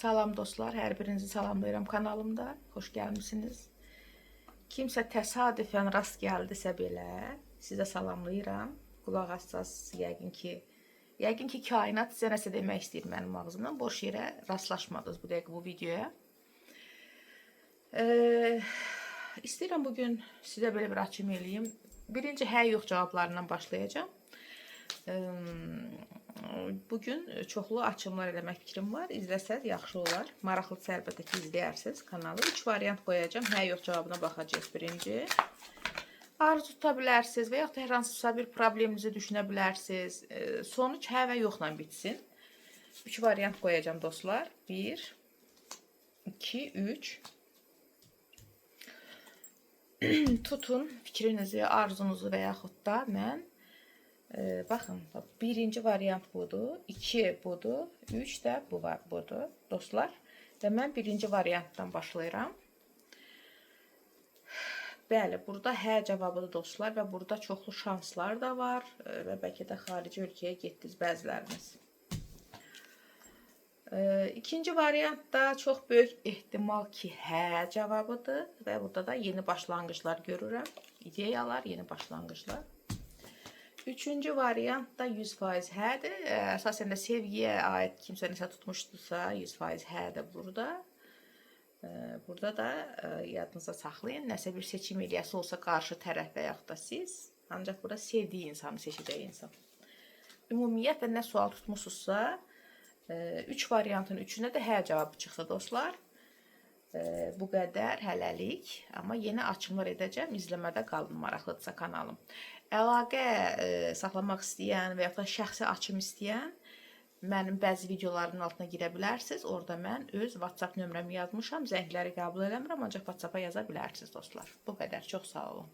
Salam dostlar, hər birinizi salamlayıram kanalımda. Xoş gəlmisiniz. Kimsə təsadüfən rast gəldisə belə, sizə salamlayıram. Qulaq assaz yəqin ki kainat sizə nəsə demək istəyir mənim ağzımdan. Boş yerə rastlaşmadınız bu dəqiqə bu videoya. İstəyirəm bugün sizə belə bir açım eləyim. Birinci hə yox cavablarından başlayacağam. Bugün çoxlu açımlar eləmək fikrim var. İzləsəz yaxşı olar. Maraqlıdırsa əlbəttə ki, izləyərsiniz kanalı. 3 variant qoyacağam. Hə yox cavabına baxacağıq birinci. Arzu tuta bilərsiniz və yaxud da hər hansısa bir probleminizi düşünə bilərsiniz. Sonuç hə və yoxla bitsin. 3 variant qoyacağam dostlar. 1 2 3. Tutun fikrinizi, arzunuzu və yaxud da mən baxın, birinci variant budur, 2 budur, 3 də bu var, budur dostlar. Və mən birinci variantdan başlayıram. Bəli, burada hə cavabıdır dostlar və burada çoxlu şanslar da var və bəlkə də xarici ölkəyə getdiniz bəziləriniz. İkinci variant da çox böyük ehtimal ki, hə cavabıdır və burada da yeni başlanğıclar görürəm. İdeyalar, yeni başlanğıclar. Üçüncü variant da 100% hədir. Əsasən də sevgiyə aid kimsə nəsə tutmuşdusa 100% hədir burada. Burada da yadınızda saxlayın. Nəsə bir seçim eləyəsi olsa qarşı tərəf və yaxud da siz, ancaq burada sevdiyi insanı seçəcək insan. Ümumiyyətlə nə sual tutmusunuzsa, üç variantın üçünə də hə cavabı çıxdı dostlar. Bu qədər hələlik, amma yeni açımlar edəcəm. İzləmədə qalın, maraqlıdırsa kanalım. Əlaqə saxlamaq istəyən və yaxud da şəxsi açım istəyən mənim bəzi videolarımın altına girə bilərsiniz. Orada mən öz WhatsApp nömrəmi yazmışam. Zəngləri qəbul eləmirəm, ancaq WhatsApp-a yaza bilərsiniz dostlar. Bu qədər. Çox sağ olun.